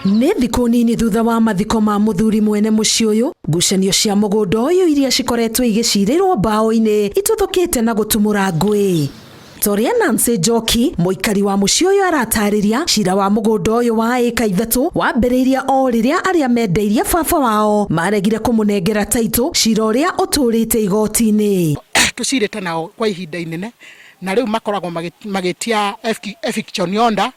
Nĩ thikũ nini thutha wa mathiko ma mũthuri mwene mũciĩ ũyũ, ngucanio cia mũgũnda ũyũ iria cikoretwo igĩcirĩrwo mbaũ-inĩ ituthũkĩte na gũtumũra ngũĩ. Toria Nancy Njoki, mũikari wa mũciĩ ũyũ, aratarĩria cira wa mũgũnda ũyũ wa ĩka 3 wambĩrĩirie o rĩrĩa arĩa mendeirie baba wao maregire kũmũnengera taitũ, cira ũrĩa ũtũrĩte igoti-inĩ. Tũcirĩte nao kwa ihinda inene, na rĩu makoragwo magĩtia eviction order,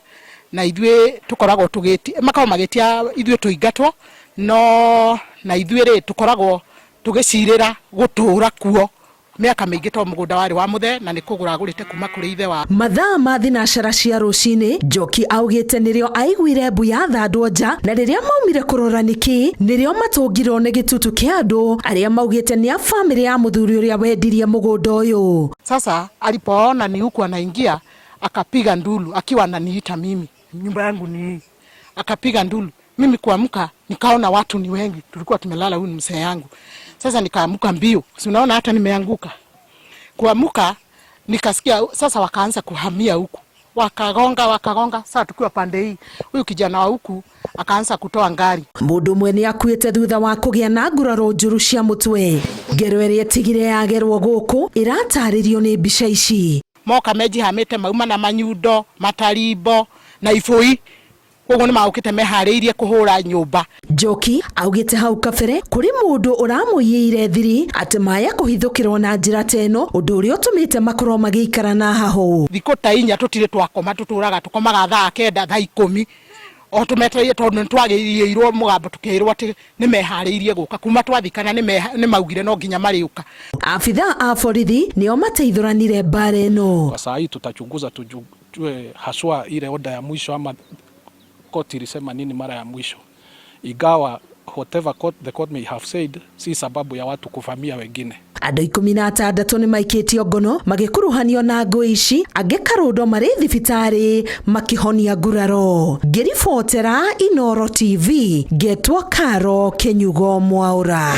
na ithuĩ tũkoragwo tũgĩtia, makoragwo magĩtia ithuĩ tũingatwo, no na ithuĩ rĩ tũkoragwo tũgĩcirĩra gũtũra kuo mĩaka mĩingĩ, tondũ mũgũnda warĩ wa mũthee na nĩ kũgũra agũrĩte kuma kũrĩ ithe wa. Mathaa ma thinacara cia rũcinĩ, Njoki augĩte nĩrĩo aiguire mbu yathandwo nja, na rĩrĩa maumire kũrora nĩkĩ, nĩrĩo matũngirwo nĩ gĩtutu kĩa andũ arĩa maugĩte nĩ a bamĩrĩ ya mũthuri ũrĩa wendirie mũgũnda ũyũ. Sasa alipoona ni huku anaingia, akapiga ndulu akiwa ananiita mimi. Nyumba yangu ni hii. Akapiga ndulu. Mimi kuamka nikaona watu ni wengi, tulikuwa tumelala, huyu ni mzee yangu. Sasa nikaamka mbio, si unaona hata nimeanguka. Kuamka nikasikia sasa wakaanza kuhamia huku, wakagonga, wakagonga. Sasa tukiwa pande hii, huyu kijana wa huku akaanza kutoa ngari. Mũndũ ũmwe nĩ akuĩte thutha wa kũgĩa na nguraro njũru cia mũtwe. Ngero ĩrĩa ĩtigire yagerwo gũkũ ĩratarĩrio nĩ mbica ici. Moka mejihamĩte, mauma na manyundo, matarimbo na ibũi, koguo nĩ maũkĩte meharĩirie kũhũra nyũmba. Njoki augĩte hau kabere kũrĩ mũndũ ũramũiyĩire thiri atĩ maya kũhithũkĩrwo na njĩra ta ĩno, ũndũ ũrĩa ũtũmĩte makorwo magĩikara na hahũ. Thikũ ta 4 tũtirĩ twakoma, tũtũraga tũkomaga thaa 9, thaa 10, o tũmetereire, tondũ nĩ twagĩirwo mũgambo tũkĩrwo atĩ nĩ meharĩirie gũka. Kuma twathikana nĩ maugire no nginya marĩũka. Abithaa a borithi nĩo mateithũranire mbara ĩno. Kwa saa hii tutachunguza tujue haswa ile oda ya mwisho ama court ilisema nini mara ya mwisho, ingawa whatever the court may have said si sababu ya watu kuvamia wengine. Andũ 16 nĩ maikĩtio ngono magĩkuruhanio na ngũĩ ici, angĩ karũndo marĩ thibitarĩ makĩhonia nguraro. Ngĩribotera Inoro TV, ngetwo Karo Kĩnyugo Mwaũra.